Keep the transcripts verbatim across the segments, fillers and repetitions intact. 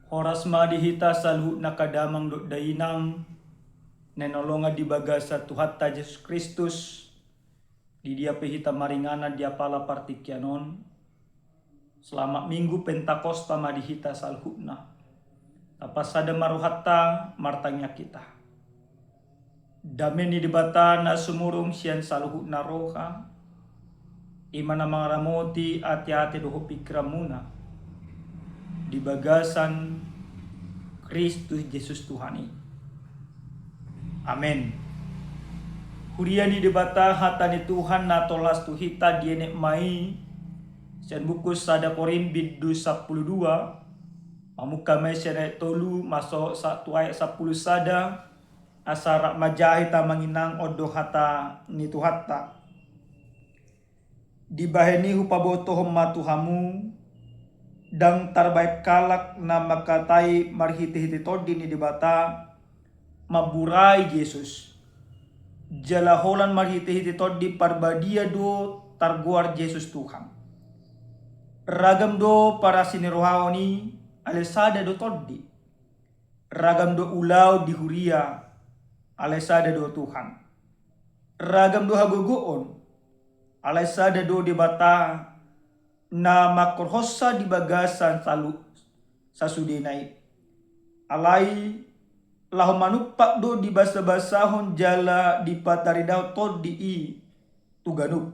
Horas ma di hita saluhutna angka damang dohot dainang na hinaholongan di bagasan Tuhanta Jesus Kristus, di dia pe hita maringanan di apala partingkian on. Selamat Minggu Pentakosta ma di hita saluhutna. Tapasada ma rohanta, martangiang hita. Dame ni Debata na sumurung sian saluhutna roha, i ma na mangaramoti ateate dohot pingkiranmuna di bagasan Kristus Jesus Tuhan i. Amen. Huria ni Debata, hata ni Tuhan na tolhas tu hita dienet ma i sian buku sada Korint bindu sampulu dua, mamungka ma i sian ayat tolu masuk sa-, tu ayat sampulu sada, asa rap manjaha hita amang inang, on do hata ni Tuhanta. Dibahen i hupabotohon ma tu hamu, ndang tarbahen halak na mangkatai marhitehite Tondi ni Debata, mamburai Jesus. Jala holan marhitehite Tondi Parbadia do targoar Jesus Tuhan. Ragam do parasirohaon i, alai sada do Tondi. Ragam do ulaon di huria, alai sada do Tuhan. Ragam do hagogoon, alai sada do Debata na mangkorhonsa di bagasan salu-, sasudena i. Alai laho manumpak do dibasabasahon jala dipataridahon Tondi i tu ganup.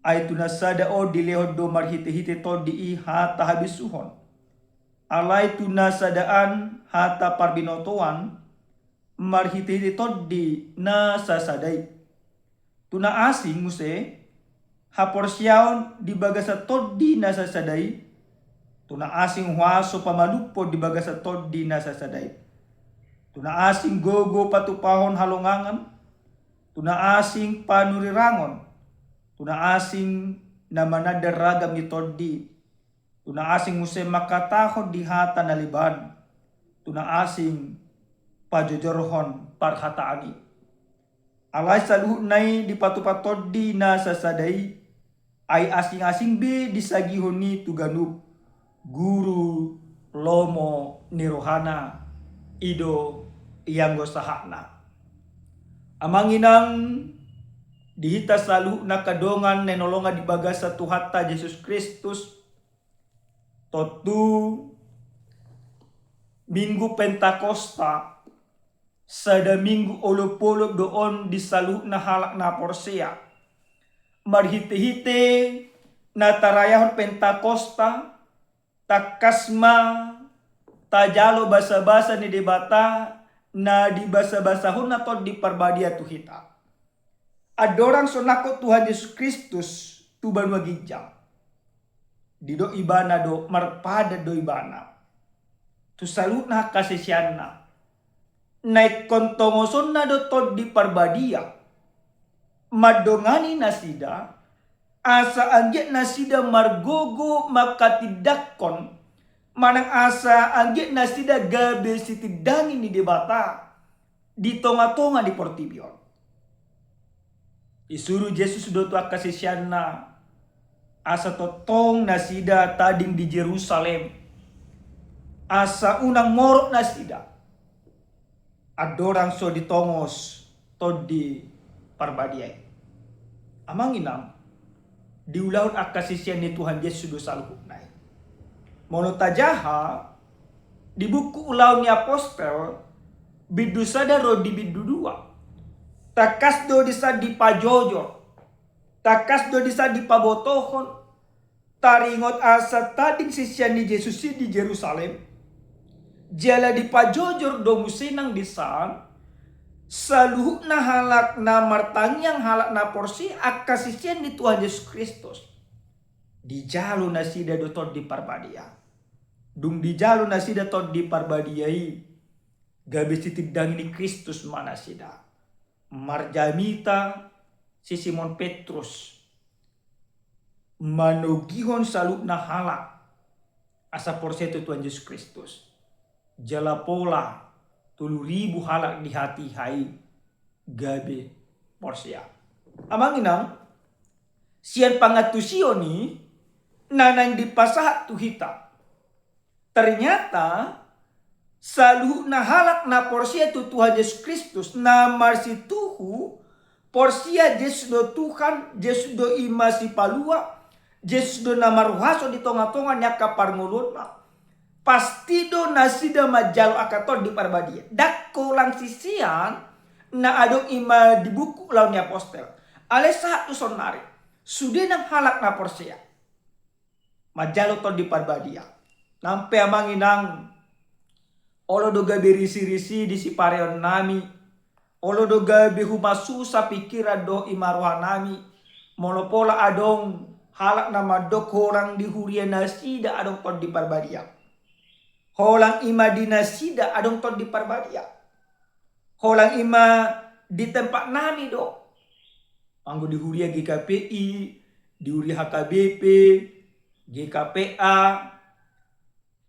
Ai tu na sada on dilehon do marhitehite Tondi i hata habisuhon. Alai tu na sada an hata parbinotoan marhitehite Tondi na sasada i. Tu na asing muse haporseaon di bagasan Tondi na sasada i, tu na asing huaso pamalumhon di bagasan Tondi na sasada i. Tu na asing gogo patupahon halongangan, tu na asing panurirangon, tu na asing na mananda ragam ni tondi, tu na asing muse mangkatahon di hata na leban, tu na asing pajojorhon parhataan i. Alai saluhutna i dipatupa Tondi na sasada i, ai asing-asing be disagihon i tu ganup, guru, lomo ni rohana, i do ianggo sahatna. Amang inang, di hita saluhutna angka dongan na hinaholongan di bagasan Tuhanta Jesus Kristus, tontu Minggu Pentakosta, sada minggu olopolop do on di saluhutna halak na porsea. Marhitehite na tarayahon Pentakosta, tangkas ma tajalo basabasa ni Debata na dibasabasahonna Tondi Parbadia tu hita. Andorang so nangkok Tuhan Jesus Kristus tu banua ginjang, didok ibana do, marpadan do ibana tu saluhutna angka siseanna, na ingkon tongosonna do Tondi Parbadia mandongani nasida, asa anggiat nasida margogo mangkatindangkon, manang asa anggiat nasida gabe sitindangi ni Debata di tonga-tonga ni portibi on. Disuru Jesus do tu angka siseanna, asa tongtong nasida tading di Jerusalem, asa unang morot nasida andorang so ditongos Tondi Parbadia i. Amang inang, diulahon angka sisean ni Tuhan Jesus do saluhutna i. Molo tajaha di buku Ulaon ni Apostel, bindu sada ro di bindu dua, tangkas do di san dipajojor, tangkas do di san dipabotohon, taringot asa tading sisean ni Jesus i di Jerusalem, jala dipajojor do muse nang di san saluhutna halak na martangiang, halak na porsea, angka sisean ni Tuhan Jesus Kristus. Dijalo nasida do Tondi Parbadia. Dung dijalo nasida Tondi Parbadia i, gabe sitindangi ni Kristus ma nasida. Marjamita si Simon Petrus manogihon saluhutna halak asa porsea tu Tuhan Jesus Kristus. Jala pola tolu ribu halak di hatiha i gabe porsea. Amang inang, sian pangantusion i na naeng dipasahat tu hita, Ternyata saluhutna halak na porsea tu Tuhan Jesus Kristus, na marsituhu porsea Jesus do Tuhan, Jesus do i ma sipalua, Jesus do na marhuaso di tonga-tonga ni angka parngoluonna, pasti do nasida manjalo angka Tondi Parbadia. Ndang holan sisean na adong i ma di buku Ulaon ni Apostel. Alai sahat tu saonnari, sude nang halak na porsea manjalo Tondi Parbadia. Nang pe amang inang, olo do gabe risi-risi di sipareonnami, olo do gabe humasusa pikiran dohot ima rohanami, molo pola adong halak na mandok holan di huria nasida adong Tondi Parbadia. Holan i ma di nasida adong Tondi Parbadia. Holan i ma di tempatnami do. Anggo di huria G K P I, di huria H K B P, G K P A,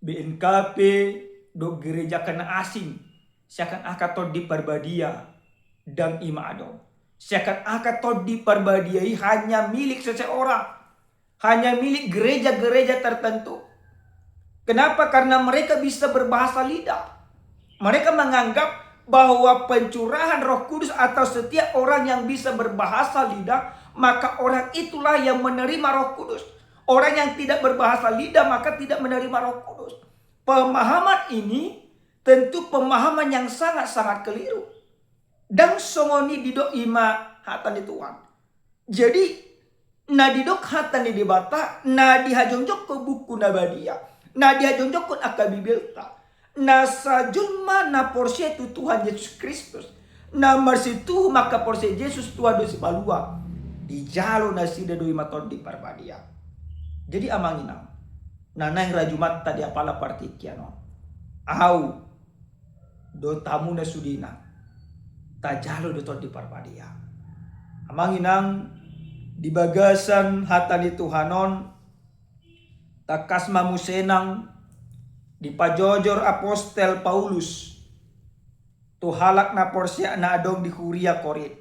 B N K P, dohot gereja angka na asing, seakan angka Tondi Parbadia ndang i ma adong. Seakan angka Tondi Parbadia i hanya milik seseorang, hanya milik gereja-gereja tertentu. Kenapa? Karena mereka bisa berbahasa lidah. Mereka menganggap bahwa pencurahan Roh Kudus atau setiap orang yang bisa berbahasa lidah, maka orang itulah yang menerima Roh Kudus. Orang yang tidak berbahasa lidah, maka tidak menerima Roh Kudus. Pemahaman ini tentu pemahaman yang sangat-sangat keliru. Ndang songon i didok i ma hata ni Tuhan. Jadi, na didok hata ni Debata, na dihajongjongkon buku na badia, na dihajongjongkon angka Bibelta, na sajolma na porsea tu Tuhan Jesus Kristus, na marsituhu ma angka porsea Jesus Tuhan dohot sipalua, dijalo nasida do i ma Tondi Parbadia. Jadi amang inang, na naeng rajumanta di apala partingkian on, au dohot hamuna sudena, tajalo do Tondi Parbadia. Amang inang, di bagasan hata ni Tuhan on, tangkas ma muse nang dipajojor apostel Paulus tu halak na porsea na adong di huria Korint.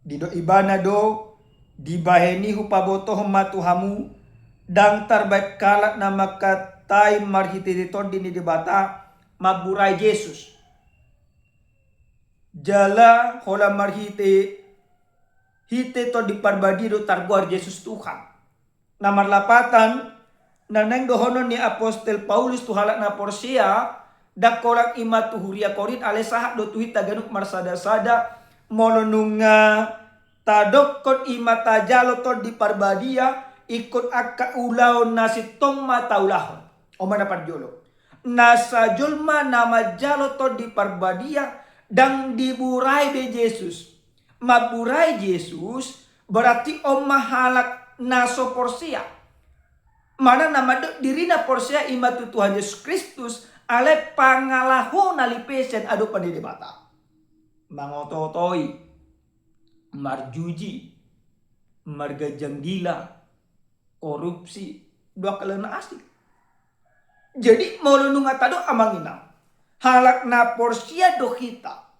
Didok ibana do, dibahen i hupabotohon ma tu hamu, ndang tarbahen halak na mangkatai marhitehite Tondi ni Debata, mamburai Jesus. Jala holan marhite, hite Tondi Parbadia do targoar Jesus Tuhan. Na marlapatan, na naeng dohonon ni apostel Paulus tu halak na porsea, ndang holan i ma tu huria Korint, alai sahat do tu hita ganup marsada-sada, molo nunga tadokkon i ma tajalo Tondi Parbadia, ingkon angka ulaon na sintong ma taulahon. On ma na parjolo. Na sajolma na manjalo Tondi Parbadia, ndang diburai be Jesus. Mamburai Jesus, berarti on ma halak na so porsea. Manang na mandok dirina porsea i ma tu Tuhan Jesus Kristus, alai pangalahona lipesen adopan ni Debata. Mangoto-otoi, marjuji, marganjang gila, korupsi, dohot angka na asing. Jadi molo nunga tadok amang inang, halak na porsea do hita,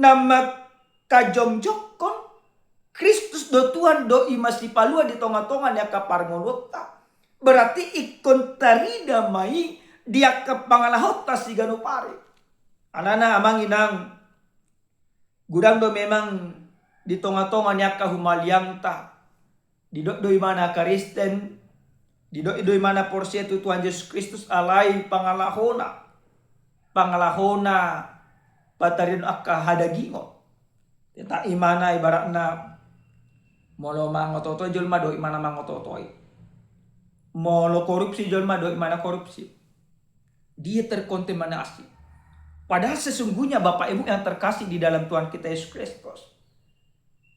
na mangkajongjongkon Kristus do Tuhan dohot i ma sipalua di tonga-tonga ni angka parngoluonta, berarti ingkon tarida ma i di angka pangalahonta siganup ari. Alana amang inang, godang do memang di tonga-tonga ni angka humaliangta, didok do ibana Kristen, didok do ibana porsea tu Tuhan Jesus Kristus, alai pangalahona, pangalahona pataridahon angka hadagingon. Tetap ibana ibaratna, molo mangoto-otoi jolma dohot ibana mangoto-otoi. Molo korupsi jolma dohot ibana korupsi. Dia terkontaminasi. Padahal sesungguhnya Bapak Ibu yang terkasih di dalam Tuhan kita Yesus Kristus,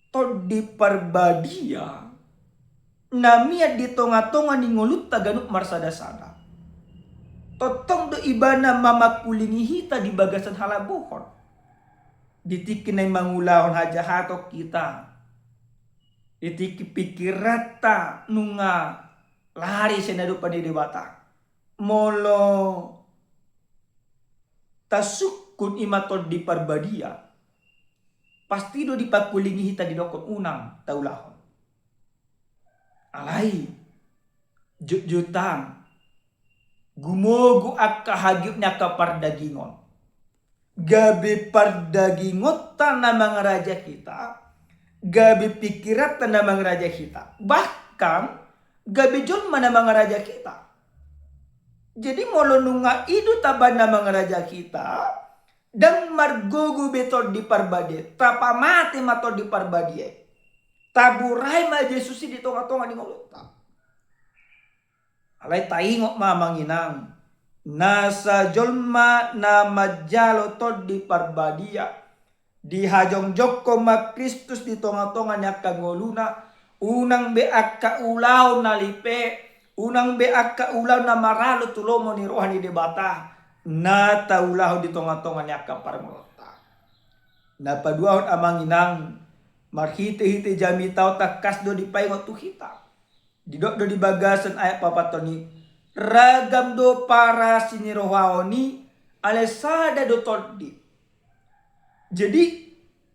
Tondi Parbadia na mian di tonga-tonga ni ngolunta ganup marsada-sada, tongtong do ibana mamangkulingi hita di bagasan halabohon. Di tingki naeng mangulahon hajahaton hita, di tingki pikiranta nunga lari sian adopan ni Debata, molo tasungkun i ma Tondi Parbadia, pasti do dipangkulingi hita, didokkon unang taulahon. Alai jotjotan, Gumogo angka hagiot ni angka pardagingon. Gabe pardagingonta na mangaraja hita, gabe pikiranta na mangaraja hita, bahkan gabe jolma na mangaraja hita. Jadi molo nunga i do taba na mangaraja hita, ndang margogo be Tondi Parbadia i, tapamate ma Tondi Parbadia i. Taburai ma Jesus i di tonga-tonga ni ngolunta. Alai taingot ma amang inang, nasa jolma na manjalo Tondi Parbadia, dihajongjongkon ma Kristus di tonga-tonga ni angka ngoluna, unang be angka ulaon na lipe, unang be angka ulaon na maralo tu lomo ni roha ni Debata, na taulahon di tonga-tonga ni angka parngoluonta. Na paduahon amang inang, marhite-hite jamita on tangkas do dipaingot tu hita. Didok do di bagasan ayat paopathon i, ragam do parasi ni rohaon i, alai sada do Tondi. Jadi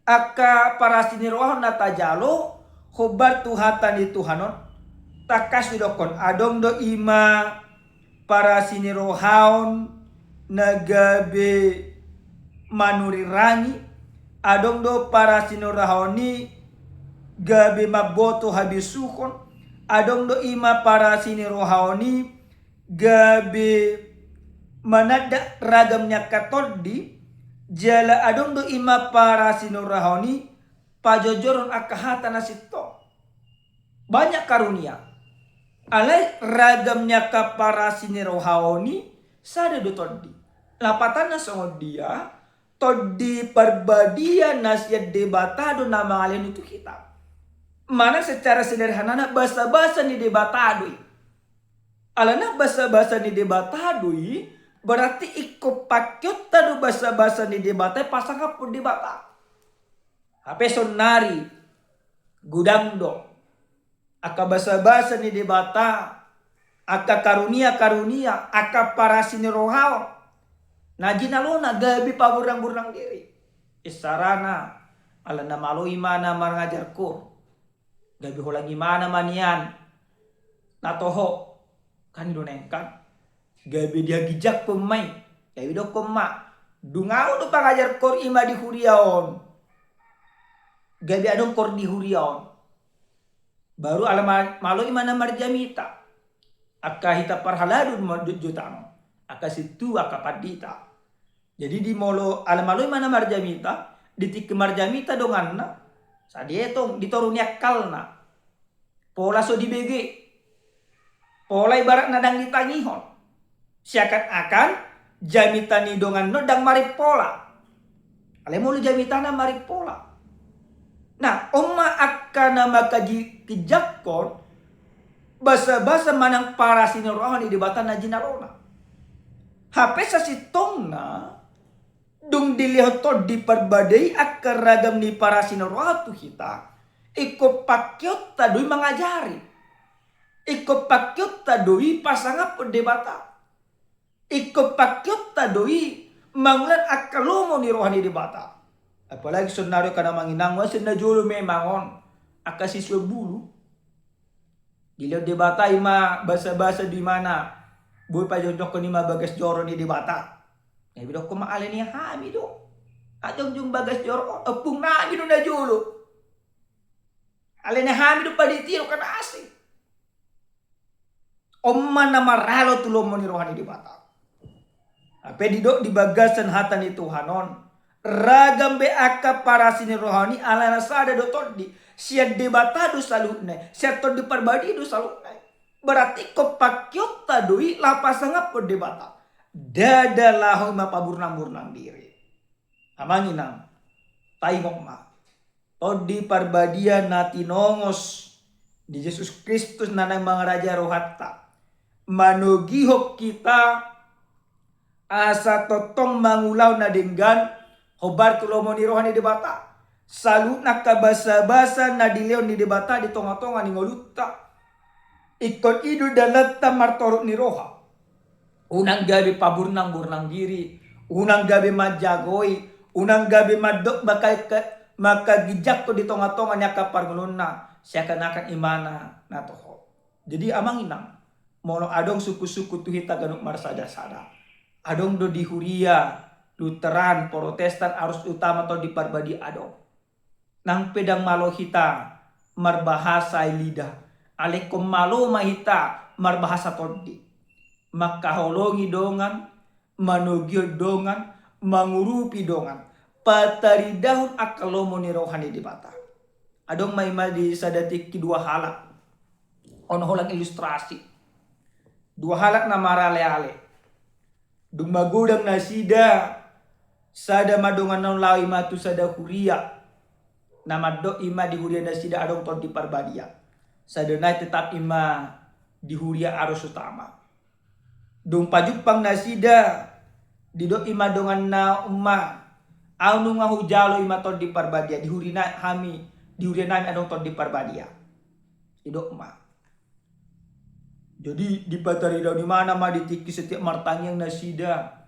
angka parasi ni rohaon na tajalo, hombar tu hata ni Tuhan on, tangkas didokkon, adong do i ma parasi ni rohaon na gabe manurirangi, adong do parasi ni rohaon i gabe mamboto habisuhon, adong do i ma parasi ni rohaon i gabe mananda ragam ni angka tondi, jala adong do i ma parasi ni rohaon i pajojoron angka hata na sintong. Banyak karunia. Alai ragam ni angka parasi ni rohaon i sada do Tondi. Lapatanna songon dia, Tondi Parbadia na sian Debata do na mangalehon i tu hita. Manang secara sederhanana basa-basa ni Debata do i. Alana basa-basa ni Debata do i, berarti ingkon pakeonta do basa-basa ni Debata i pasangaphon Debata. Hape saonnari godang do angka basa-basa ni Debata, angka karunia-karunia, angka parasi ni rohaon na jinalona gabe paburnang-burnang diri. Isarana, ala na malo imana mangajar Qur, gabe holan imana ma nian na toho. Kan i do nangkin, gabe dihaginjangkon ma i, gabe didokkon ma, dung ahu do pangajar Qur i ma di huria on, gabe adong Qur di huria on. Baru ala ma-, malo imana marjamita. Angka hita parhalado ma do-, jotang, angka sintua, angka pandita. Jadi di molo ala malo imana marjamita, di tingki marjamita donganna, sadia tong di toru ni akkalna. Pola so dibege. Pola ibaratna ndang ditangihon. Seakan-akan jamita ni donganna on ndang marimpola. Alai molo jamitana marimpola. Nah, on ma angka na mangkaji-, ginjangkon basa-basa manang parasi ni roha ni Debata na jinalona. Hape sasintongna, dung dilehon Tondi Parbadia i angka ragam ni parasi ni roha tu hita, ingkon pakeonta do i mangajari. Ingkon pakeonta do i pasangaphon Debata. Ingkon pakeonta do i mangulang angka lomo ni roha ni Debata. Apalagi saonnari angka na manginang, asa na jolo memang on angka sisua bulu. Dilehon Debata i ma basa-basa do imana, boi pajongjongkon i ma bagas joro ni Debata. Na didokkon ma, ale ni hami do, jongjong bagas joro on, ompung nami do na jolo. Ale ni hami do panitia, bukan asing. On ma na maralo tu lomo ni roha ni Debata. Hape didok di bagasan hata ni Tuhan on, ragam be angka parasi ni roha on i, alana sada do Tondi, sian Debata do saluhutna i, sian Tondi Parbadia do saluhutna i. Berarti ingkon pakeonta do i laho pasangaphon Debata. Ndada laho i ma paburnang-burnang diri. Amang inang, taingot ma. Tondi Parbadia na tinongos ni Jesus Kristus na naeng mangarajai rohanta, manogihon hita asa tongtong mangulahon na denggan hombar tu lomo ni roha ni Debata. Saluhutna angka basa-basa na dilehon ni Debata di tonga-tonga ni ngolunta, ingkon i do dalanta martorop ni roha. Unang gabe paburnang-burnang diri, unang gabe manjagoi, unang gabe mandok maka-, mangkaginjangkon di tonga-tonga ni angka parngoluonna, seakan-akan imana na toho. Jadi amang inang, Molo adong sungkun-sungkun tu hita ganup marsada-sada. Adong do di huria Lutheran, Protestan, arus utama Tondi Parbadia adong. Nang pe ndang malo hita marbahasa lidah, alai ingkon malo ma hita marbahasa tondi. Mangkaholongi dongan, manogihon dongan, mangurupi dongan, pataridahon angka lomo ni roha ni Debata. Adong ma i ma di sada tingki dua halak. On holan ilustrasi. Dua halak na marale-ale. Dung magodang nasida, sada ma donganna on laho i ma tu sada huria. Na mandok i ma di huria nasida adong Tondi Parbadia. Sada nai tetap i ma di huria arus utama. Dung pajumpang nasida, didok i ma donganna on ma, au nunga hujalo i ma Tondi Parbadia, di huria na-, hami, di huria nami adong Tondi Parbadia. Didok ma. Jadi dipataridahon imana ma di tingki setiap martangiang nasida.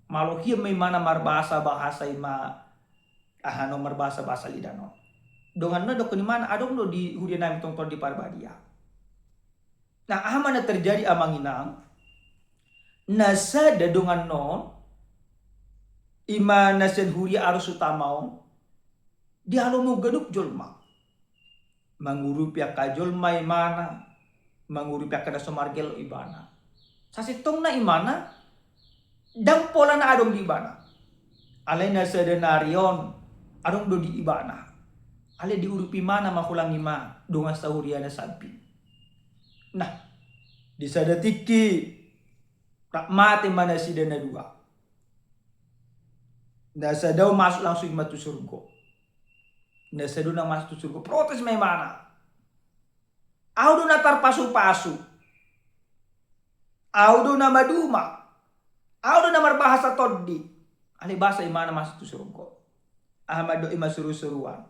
Malo hian ma imana marbahasa-bahasa i ma, aha, no, marbahasa-bahasa lidah, no. Donganna dokkon imana, adong do di huria nami tong Tondi Parbadia. Nah, aha ma na terjadi, amang inang? Na sada donganna on, i ma na sian huria arus utama on, dialomo ganup jolma. Mangurupi angka jolma imana, mangurupi angka na so margellok ibana. Sasintongna imana, ndang pola na adong di ibana. Alai na sada nari on, adong do di ibana. Alai diurupi imana ma holan i ma dongan sahuriana sambing. Nah, di sada tingki, rap mate ma nasida na dua. Na sada on masuk langsung i ma tu surgo. Na sada on na masuk tu surgo, protes ma imana. Au do na tarpasu-pasu. Au do na maduma. Au do na marbahasa tondi. Alai boasa imana masuk tu surgo? Aha ma didok i ma suru-suruan?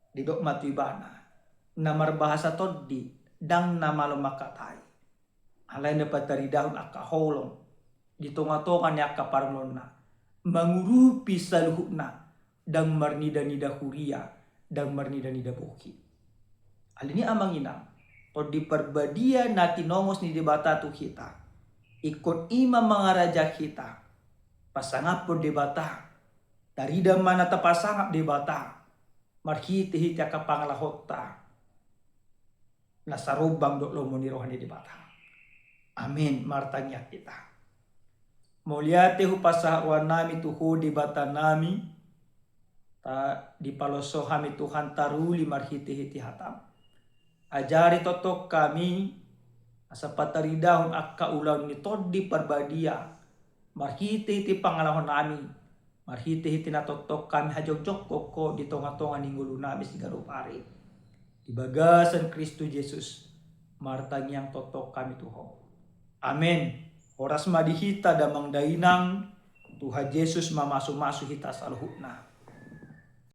Didok ma tu ibana, na marbahasa tondi ndang na malo mangkatai. Alai na pataridahon angka holong di tonga-tonga ni angka parngoluonna, mangurupi saluhutna, ndang marnida-nida huria, ndang marnida-nida bohi. Alani i, amang inang, Tondi Parbadia na tinongos ni Debata tu hita, ingkon i ma mangaraja hita pasangaphon Debata. Tarida ma na tapasangap Debata marhite-hite angka pangalahonta na sarombang dohot lomo ni roha ni Debata. Amin. Martangiang hita. Mauliate hupasahat roha nami tu Ho, Debata nami, ta-, dipaloas Ho hami, Tuhan, taruli marhite-hite hataM. Ajari tongtong hami asa pataridahon angka ulaon ni Tondi Parbadia marhite-hite pangalahonami, marhite-hite na tongtong hami hajongjongkon Ho di tonga-tonga ni ngolunami siganup ari. Di bagasan Kristus Jesus martangiang tongtong hami tu Ho. Amen. Horas ma di hita damang dainang, Tuhan Jesus mamasu-masu hita saluhutna.